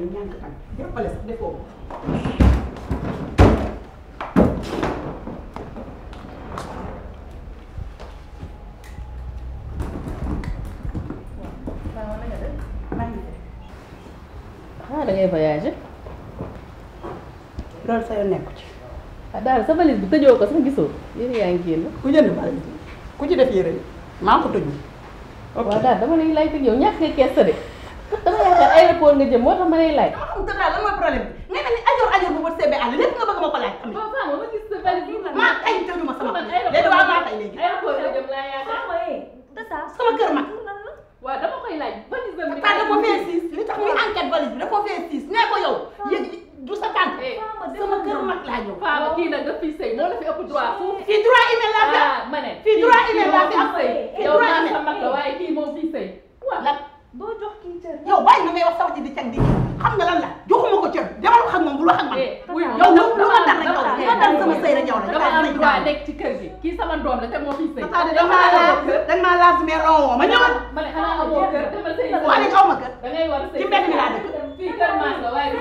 nga ñànk tam jàppale sax defoo ko. da ngay voyager. loolu sa yoon nekku ci. daal sa valise bi tëjoo ko sax gisoo yére yaa ngi génn. ku jënd valise bi ku ci def yére yi maa ko tëju. ok waaw daal dama lay laaj te yow ñàkk nga kees de dama yaakaar aéroport nga jëm moo tax ma lay laaj. dama xam daal lan mooy problème bi nga ne ni ajoor bu bët seebee àll lépp nga bëgg ma ko laaj. waaw waaw ma gis sa valise bi. maa tey tëju ma sama léegi waaw maa tey léegi. aéroport nga jëm laa yaakaar. sama kër mag. waaw dama koy laaj valise bi. dafa fee siis li tax muy enquête valise bi dafa fee siis nee ko yow yéeg du sa tànk. sama kër mag laa ñëw. Fama kii nag nga fii sëy moo la fi ëpp droit foofu. fii droit email laa fi am. ma ne fii droit email laa fi am sëy. yow naa sa mag la waaye kii moom fii sëy. lan doo jox kii cër. yow bàyyi na may wax sa wax ji di cag di xam nga lan la joxuma ko cër demal wax ak moom bu wax ak man. yow lu ma dal rek yow la lu ma dal sama sëy rek yow la. dama am droit nekk ci kër gi kii sama doom la te moo fii sëy. dañ maa laaj mais ronwoo ma ñëwal. ma ne xanaa amoo kër dama sëy. waa ne xaw ma kër. da ngay war a sëy ci mbedd mi laa dëkk. fii kër maas la waaye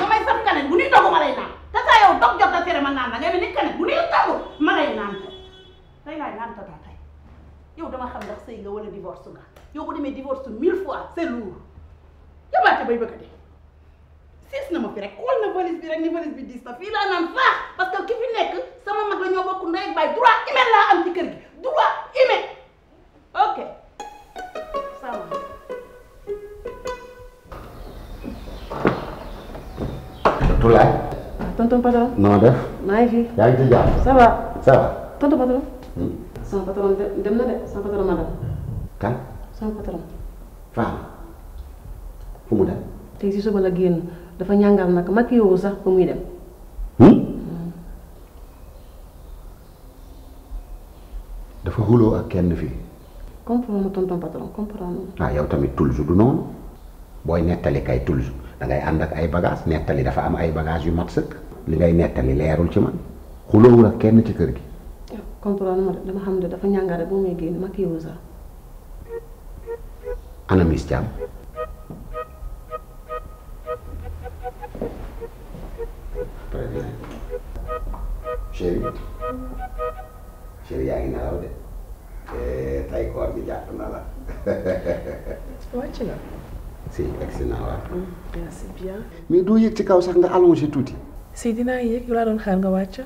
ma may saf kanet bu nuy dogu ma lay naan. tata yow dog jot a tere ma naan la ngay mel ni kanet bu nuy dogu ma lay naan tey laay naan tata tey yow dama xam ndax sëy nga wala divorce nga yow bu demee divorce 1000 fois c'est lourd yabaate bay bëgg a dee siis na ma fi rek xool na valise bi rek ni valise bi diis na fii laa naan faax parce que ki fi nekk sama mag la ñoo bokk ndey ak baay droit email laa am ci kër gi droit email ok sama Tulaay. tonton patron. noo def. maa ngi fi. yaa ngi ci jàmm. ça va. ça va. tonton patron. sama patron dem na de sama patron madame. kan. sama patron. Fama. fu mu dem. tey si suba la génn dafa ñàngal nag mag yow sax ba muy dem. dafa xuloo ak kenn fii. comprendre tonton patron comprendre. ah yow tamit toujours du noonu booy nettali kay toujours da ngay ànd ak ay bagages nettali dafa am ay bagages yu mat sëkk. li ngay nettali leerul ci man xuloowul ak kenn ci kër gi. comprendre ma dama xam ne dafa ñàngal rek ba muy génn mag yow sax. ana Miss Thiam. très bien chéri chéri yaa ngi nelaw de tay koor bi jàpp na la. wàcc na. si egsi naa waaw. merci bien. mais doo yëg ci kaw sax nga allongé tuuti. si dinaa yëg yow laa doon xaar nga wàcc.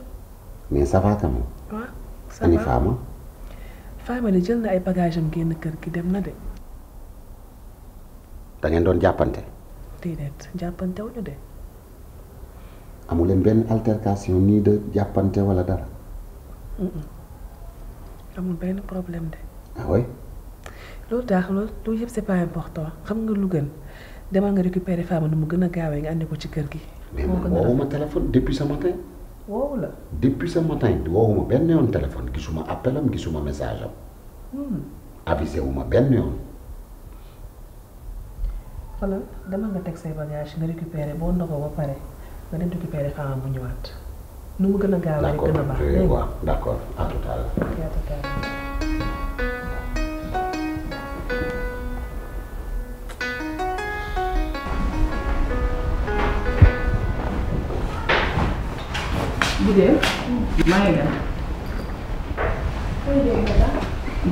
mais ça va quand même. waaw ça ani va Fama. Fama de jël na ay bagages am génn kër gi dem na de. da ngeen doon jàppante. déedéet jàppante wuñu de. amu leen benn altercation nii de jàppante wala dara. amul benn problème de. ah oui. loolu tax loolu yëpp c'est pas important xam nga lu gën demal nga récupérer Fama nu mu gën a gaawee nga andi ko ci kër gi. mais man woowuma téléphone depuis ce matin. woowu la. depuis ce matin woowuma benn yoon téléphone gisuma appel am gisuma message am. avisé wu ma benn yoon. xoolal demal nga teg say bagage nga récupérer boo ndogoo ba pare nga dem récupérer Fama bu ñëwaat nu mu gën a gaawee rek gën a baax. d'accord waaw d'accord à tout à l'heure. à tout à l'heure. Bidéo. maa ngi dem.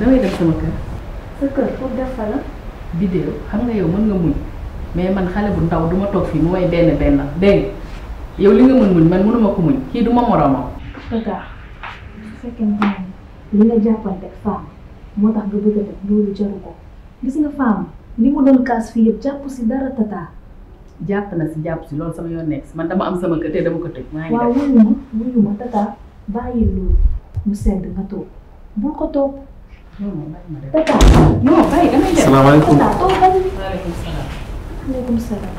damay dem sama kër. sa kër pour def fa la. Bidéo xam nga yow mën nga muñ mais man xale bu ndaw du ma toog fii mu may benn benn dégg nga yow li nga mën muñ man mënuma ko muñ kii du ma moroomam. Tata su fekkente ne li nga jàppante ak Fama moo tax nga bëgg a def loolu jaru ko gis nga Fama li mu doon kaas fii yëpp jàpp si dara Tata. jàpp na si jàpp si loolu sama yoon nekk si man dama am sama kër te dama ko tëj. maa ngi waaw dem wuyu ma Tata bàyyi loolu mu sedd nga toog bul ko toog. Tata non bàyyi damay dem. salaamaaleykum. Tata toogal. waaleykum salaam. waaleykum salaam.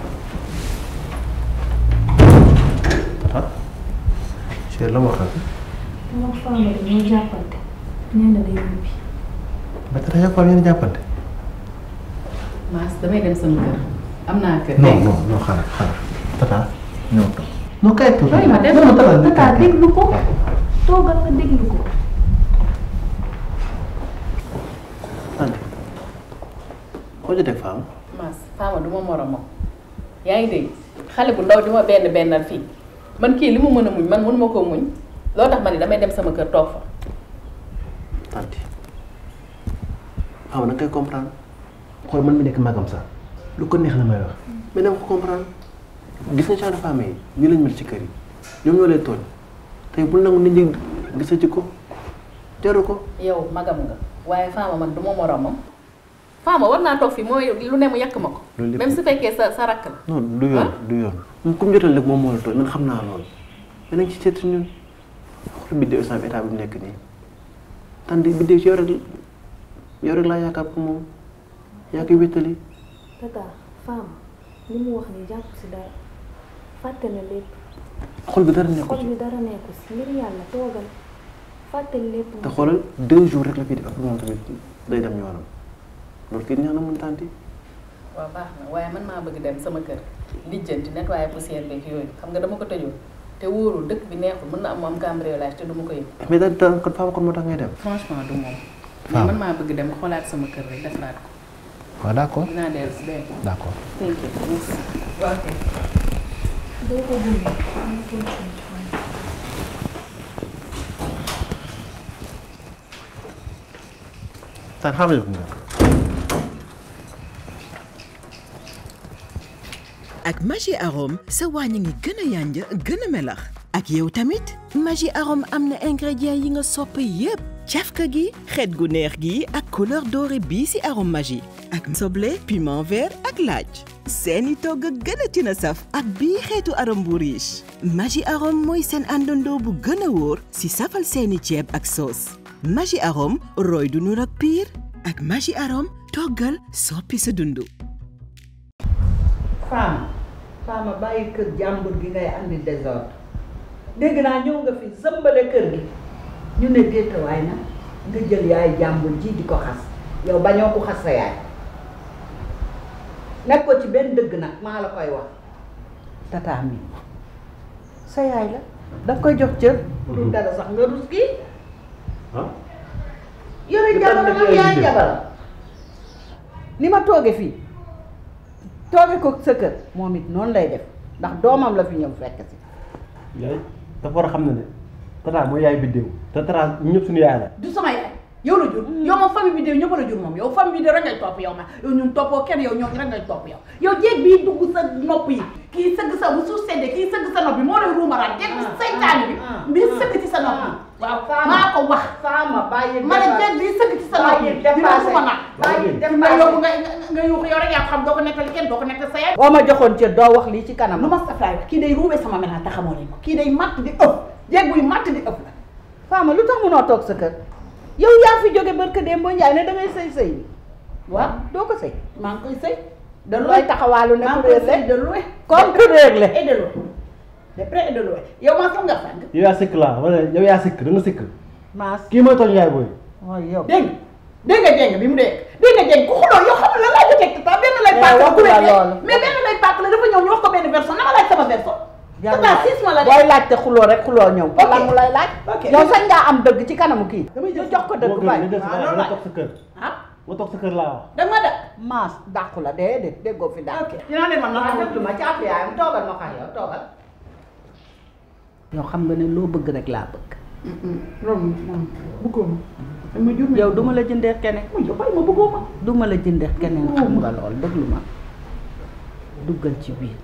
ah Cheikh la wax ak. moom Fama dañoo jàppante nee na day ñibbi. ba tey dañoo faral yéen a jàppante. Maas damay dem sama kër am naa kër. non non non xaaral Tata ñëw toog. non kay toog. bàyyi ma dem Tata déglu ko toogal nga déglu ko. andi koo jotee Fama. Maas Fama du ma moromam yaa ngi dégg xale bu ndaw di ma bennal fii man kii li mu mën a muñ man mënuma koo muñ loo tax ma ne damay dem sama kër toog fa. tanti waaw na koy comprendre xool man mi nekk magam sax lu ko neex la may wax mais dama ko comprendre gis nga genre de famille yi ñu lañ mel ci kër yi ñoom ñoo lay tooñ tey bul nangu nit ñi gisa ci ko jaru ko. yow magam nga waaye Fama man du ma moromam Fama war naa toog fii mooy lu ne mu yàq ma ko. même su fekkee sa rakk la. non du yoon du yoon. moom ku mu jotal rek moom moo la tooñ man xam naa loolu mais nañ ci seet ñun xool biddéew islam état bi mu nekk nii tànn biddéew ci yow rek laa yaakaar pour moom yaa koy wéttali. tata Fama li mu wax nii jàpp si dara fàtte na lépp. xol bi dara nekku xol ci bi dara nekku si ngir yàlla toogal fàtte lépp. te xoolal 2 jours rek la fi def ak moom tamit day dem yoonam loolu kii neex na mun tànti. waaw baax na waaye man maa bëgg dem sama kër lijjanti nettoyer poussière beeg yooyu xam nga dama ko tëjoon te wóorul dëkk bi neexul mën na am cambriolage te du ma ko yëg. mais daal kon Fama kon moo tax ngay dem. franchement du moom. mais man maa bëgg dem xoolaat sama kër rek defaraat ko. waaw d'accord dinaa dellu si dégg nga. d'accord. thank you. waaw kay. doo ko gunge. Tan xam nga. ak Maggi Arôme sa wàññi ngi gën a yànja gën a melax ak yow tamit Maggi Arôme am na ingrédients yi nga sopp yépp cafka gi xeet gu neex gi ak couleur dorée bii ci arôme Maggi ak soble piment vert ak laaj seeni togg gën a tina saf ak bii xeetu arôme bu riche Maggi Arôme mooy seen àndandoo bu gën a wóor ci safal seeni ceeb ak sauce Maggi Arôme roy du nur ak piir ak Maggi Arôme toggal soppi sa dundu. Fama bàyyi kër jàmbur gi ngay andi désordre dégg naa ñëw nga fi sëmbale kër gi ñu ne déetawaay na nga jël yaay jàmbur ji di ko xas yow bañoo ko xas sa yaay nekk ko ci benn dëgg nag maa la koy wax tata mi sa yaay la danga koy jox cër pour dara sax nga rus kii yore jabaram ak yaay jabaram ni ma tooge fii tooge ko sa kër moom it noonu lay def ndax doomam la fi ñëw fekk si. yaay dafa war a xam ne tata mooy yaay biddéew te tata ñëpp suñu yaay la. du sama yaay yow la jur yow moom famille bi de ñëpp la jur moom yow famille bi de rek ngay topp yow ma yow ñun toppoo kenn yow ñoo rek ngay topp yow jéeg bii dugg sa nopp yi kii sëgg sa bu suuf sedde kii sëgg sa nopp bi moo lay ruumaraat jéeg bi saytaani bi sëgg ci sa nopp yi waaw maa ko wax Fama bàyyi ma ne jéeg bi sëgg ci sa nopp yi dina ruuma nag nga yóbbu nga yuuxu yow rek yaa xam doo ko nettali kenn doo ko nettali sa yaay boo ma joxoon cër doo wax lii ci kanam lu ma saflaay wax kii day ruubee sama menaa taxamoo lañ ko kii day matt di ëpp jéeg buy matt di ëpp la Fama lu tax munoo toog sa kër yow yaa fi jóge barka Demba Njaay ne dangay sëy bi waaw doo ko sëy maa ngi koy sëy de looy taxawaalu ne ku réer de loin comme ku réer la et de loin de près et de loin yow maa sax nga fànn yow yaa sëkk laa wala yow yaa sëkk da nga sëkk maas kii mooy tooñ yaay booy waaw yow dégg nga jéng bi mu dégg nga jéng ku xuloo yow xam la laa jotee ta benn lay pàcc la ku mais benn lay pàcc la dafa ñëw ñu wax ko benn version na ma laaj sama version tata 6 mois la de booy laajte xuloo rek xuloo ñëw lan mu lay laaj yow sañ ngaa am dëgg ci kanamu kii ñu jox ko dëgg bàyyi nga toog sa kër nga toog sa kër laa wax dama da maas dàqu la déedéet déggoo fi dàq dinaa ne man na déglu ma caatu yaayam toogal ma xaar yow toogal yow xam nga ne loo bëgg rek laa bëgg loolu moom bëggoo ma yow duma la jëndee keneen yow bàyyi ma bëggoo ma duma la jëndee keneen xam nga lool déglu ma duggal ci biir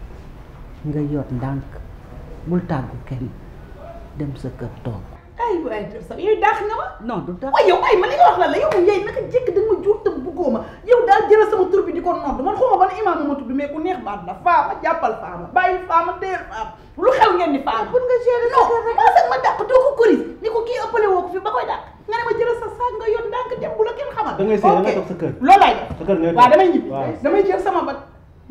nga yor ndànk bul tàggu kenn dem sa kër toog ay waay sax yooyu daax nga ma non du tax waaye yow ay ma li nga wax la la yow moom yaay naka jekk da nga ma jur te bëggoo ma yow daal jëlal sama tur bi di ko nodd man xawma ban imaam ma tudd mais ku neex baat la Fama jàppal Fama bàyyi Fama déel Fama lu xew ngeen ni Fama pour nga gérer non ma sax ma dàq doo ko koris ni ko kii ëppale woo ko fi ba koy dàq nga ne ma jëlal sa saag nga yor ndànk dem bu la kenn xamal da ngay sëy da ngay toog sa kër loolu laay def sa kër ngay waaw damay ñibbi damay jël sama bat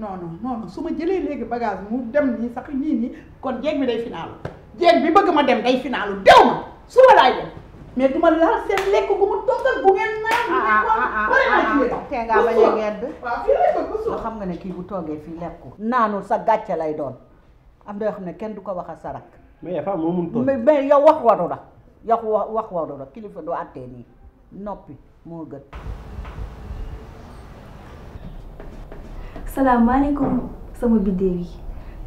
non su ma jëlee léegi bagage mu dem nii sax nii kon jeeg bi day finaalu jeeg bi bëgg ma dem day finaalu dew ma suba laay dem mais duma laal seen lekk gu mu toggal bu ngeen naan te ngaa bañ a gedd waaw fii lay bëgg su xam nga ne kii bu toogee fii lekku naanul sa gàcce lay doon am na yoo xam ne kenn du ko wax a sarak mais Fama moo mun toog mais yow wax waru la yow wax waru la kilifa du àttee nii noppi moo gën salaamaaleykum sama biddéew yi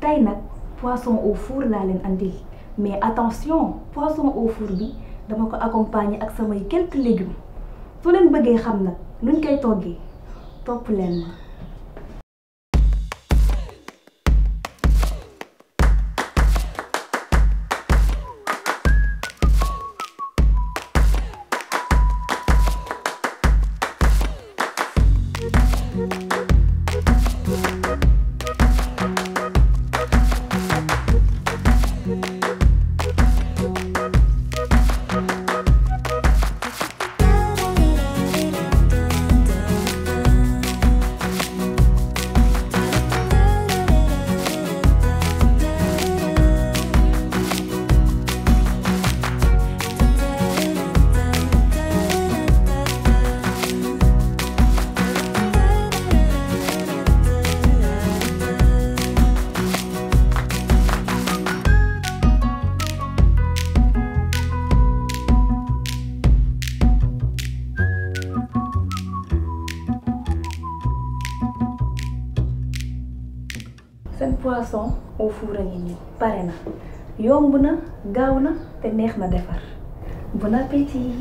tey nag poisson au four laa leen andil mais attention poisson au four bi dama ko accompagner ak samay quelques légumes su leen bëggee xam nag nuñ koy toggee topp leen ma. seen poisson au four a ngi nii pare na yomb na gaaw na te neex na defar bon appétit.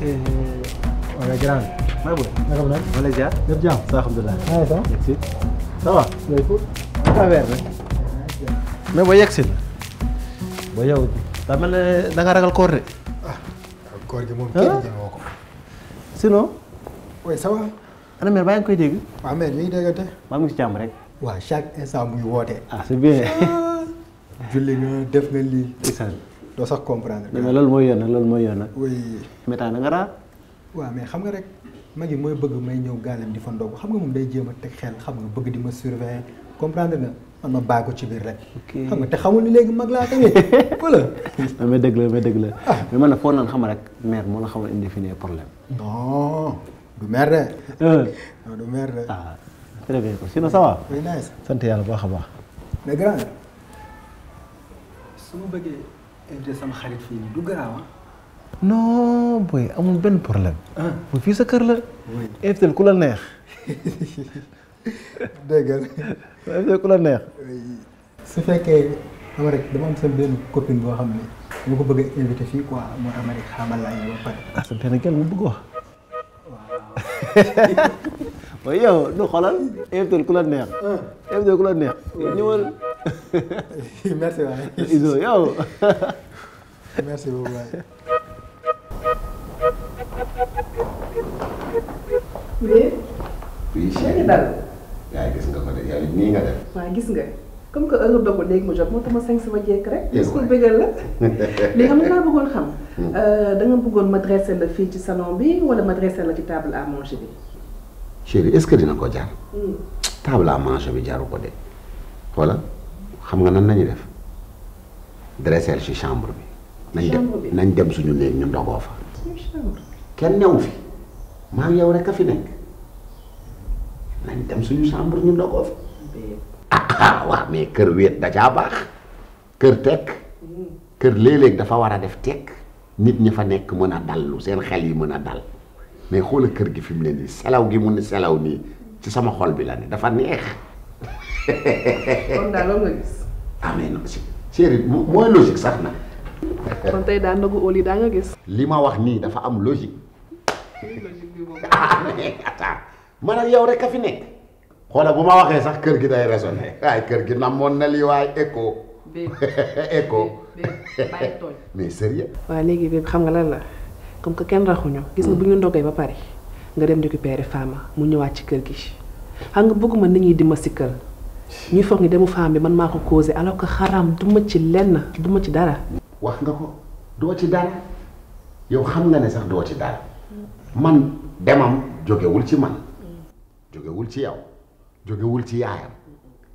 Ouais, grand. maa ngi Naka mu nekk? ma lay ziar. Lépp jàmm. ça alhamdulilah. Maa ça. yegg si. ça va. Looy fóot. naka weer rek. mais boo yegg si la. Ba yow. daa mel ne da nga ragal koor de. Koor gi moom kenn jëmoo ko. sinon. Oui, ça va. ana mère baa ngi koy dégg. Waaw mais ñu ngi déggante. maa ngi si jàmm rek. Waaw chaque instant muy woote. ah c'est bien. Julli nga def nga lii. isaan. Doo sax comprendre. mais loolu mooy yoon nag loolu mooy yoon nag. Oui. mais taa da nga raar. Waaw mais xam nga rek mag yi mooy bëgg may ñëw gaalem di fa ndog xam nga moom day jéem a teg xel xam nga bëgg di ma surveiller comprendre nga man ma bàyyi ko ci biir rek. ok xam nga te xamul ni léegi mag laa tamit voilà. mais dëgg la mais dëgg la. mais man nag foo naan xam rek mère moo la xamal indi fi ne problème. Non du mer de. Non du mer de. ah très bien ko sinon ça va. Oui nice. sant yàlla bu baax a baax. mais grand su ma bëggee invité sama xarit fii nii du garaaw ah. non boy amul benn problème. bu fii sa kër la. oui invité ku la neex. dégg nga. invité ku la neex. su fekkee dama rek dama am sama benn copine boo xam ne dama ko bëgg a invité fii quoi moo tax ma rek xamal laa ñëw ba pare. ah sa benn gel mu bëgg wax. waaw yow du xoolal invité ku la neex. invité ku la neex. ñëwal. merci waay. Iso yow. merci beaucoup waay. oui. oui yaa ngi dal. yaa gis nga ko de yow nii nga def. waaw gis nga comme que heure dogu léegi mu jot moo tax ma sañ sama jekk rek. Yes, pour waay. bëggal la. léegi xam nga laa bëggoon xam. da nga bëggoon ma dressé la fii ci salon bi wala ma dressé la ci table à manger bi. chérie est-ce que dina ko jar. table à manger bi jaru ko de. voilà xam nga nan nañu def dressel ci chambre bi. nañ dem Chambre bi. nañ dem suñu néeg ñu ndogoo fa. suñu chambre. kenn newu fi maa ngi yow rek a fi nekk nañ dem suñu chambre ñu ndogoo fa. ah waaw mais kër wéet da caa baax kër tekk kër léeg-léeg dafa war a def tekk nit ñi fa nekk mën a dallu seen xel yi mën a dal mais xoola kër gi fi mu ne nii selaw gi mu ne selaw nii ci sama xol bi la ne dafa neex. kon daal loolu nga gis. ah mais non si chérie mooy logique sax na kon tey daa ndogu au lit daa nga gis. li ma wax nii dafa am logique. ah mais attends man ak yow rek a fi nekk. xoola bu ma waxee sax kër gi day raisonné waaye kër gi namoon na lii waaye écho. écho. bàyyi tooñ. mais sérieux. waaw léegi bi xam nga lan la comme que kenn raxuñu gis nga bu ñu ndogee ba pare nga dem récupérer Fama mu ñëwaat ci kër gi xam nga bëgguma nit ñi di ma sikkal ñuy foog ni demu femme bi man maa ko causé alors que xaram du ma ci lenn du ma ci dara. wax nga ko doo ci dara yow xam nga ne sax doo ci dara man demam jógewul ci man jógewul ci yow jógewul ci yaayam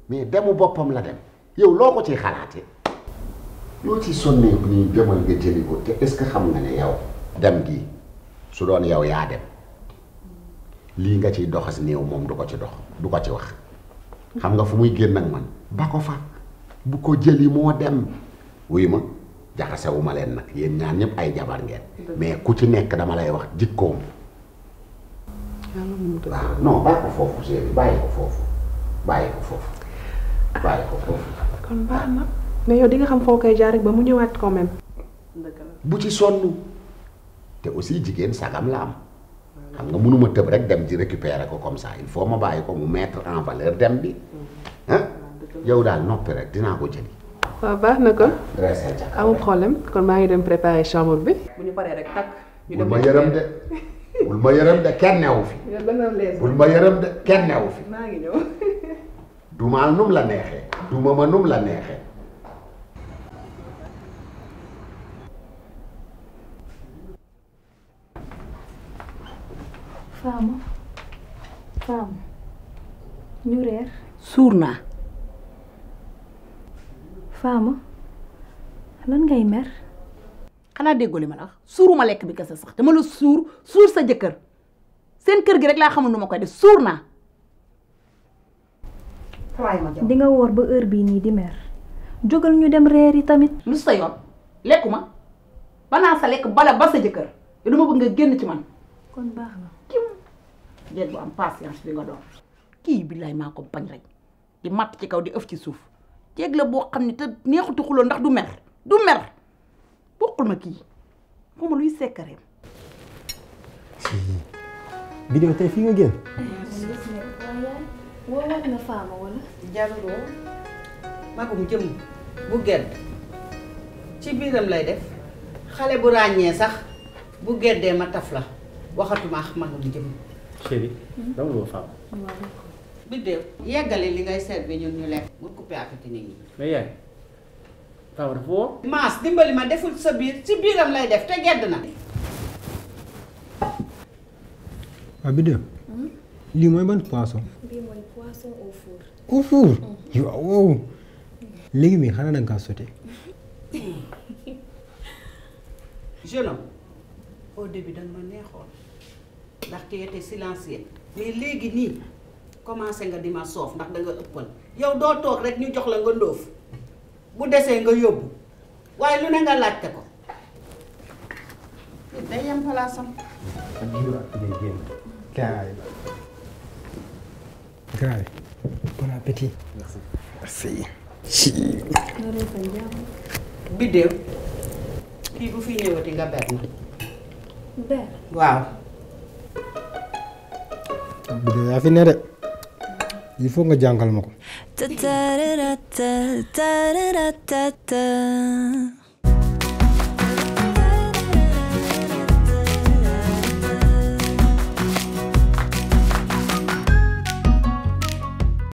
mais demu boppam la dem yow loo ko ciy xalaatee loo ciy sonnee bu ñuy demal nga jëli ko te est-ce que xam nga ne yow dem gi su doon yow yaa dem lii nga ciy doxas néew moom du ko ci dox du ko ci wax xam nga fu muy génn ak man ba ko fa bu ko jëli moo dem wuyu ma jaxasewu ma leen nag yéen ñaan ñëpp ay jabar ngeen mais ku ci nekk dama lay wax jikkoom waaw non bàyyi ko foofu chéri bàyyi ko foofu kon baax na mais yow di nga xam foo koy jaar rek ba mu ñëwaat quand même. bu ci sonn te aussi jigéen sagam la am xam nga mënuma tëb rek dem di récupérer ko comme ça il faut ma bàyyi ko mu mettre en valeur dem bi ah yow daal noppi rek dinaa ko jëli. waaw baax na kon. dressé ca amul problème kon maa ngi dem préparer chambre bi. bu ñu paree rek takk. ñu dem bul ma yërëm de kenn newu fi. bul ma yërëm de kenn newu fi. maa ngi ñëw. dumaal num la neexee duma ma num la neexee. Fama ñu reer. suur naa. Fama lan ngay mer. xanaa déggoo li ma la wax suuruma lekk bi kese sax dama la suur sa jëkkër seen kër gi rek laa xamul nu ma koy def suur naa. di nga woor ba heure bii nii di mer jógal ñu dem reer yi tamit. lu sa yoon lekkuma ba naa sa lekk bala ba sa jëkkër te dama bëgg nga génn ci man. kon baax na. jéeg bu am patience bi nga doon kii billaay maa ko bañ rek di matt ci kaw di ëf ci suuf jéeg la boo xam ne te neexutu xuloo ndax du mer bokkul ma kii xawma luy sekkareem. Biddew tey fii nga génn. woowaat na Fama wala. jaruloo magum jëm bu gedd ci biiram lay def xale bu ràññee sax bu geddee ma taf la waxatuma ak magum jëm. chéri dama la Fama. Biddew yeggale li ngay seet bi ñun ñu lekk bu coupé appétit nit ñi. mais yaay Fama dafa woo. maas dimbali ma deful sa biir ci biiram lay def te gedd na. waaw Biddew lii mooy ban poisson. bii mooy poisson au four. Au four. Waaw léegi mii xanaa danga kaa sauté. jeune homme au début danga ma neexoon ndax tu étais silencieux mais léegi nii commencé nga di ma soof ndax danga ëppal yow doo toog rek ñu jox la nga ndóof bu desee nga yóbbu waaye lu ne nga laajte ko nit day yem palaasam. Graay. Bon appétit. Merci. Biddew kii bu fi ñëwati nga ber na. ber. waaw. Biddew yaa fi ne de il faut nga jàngal ma ko.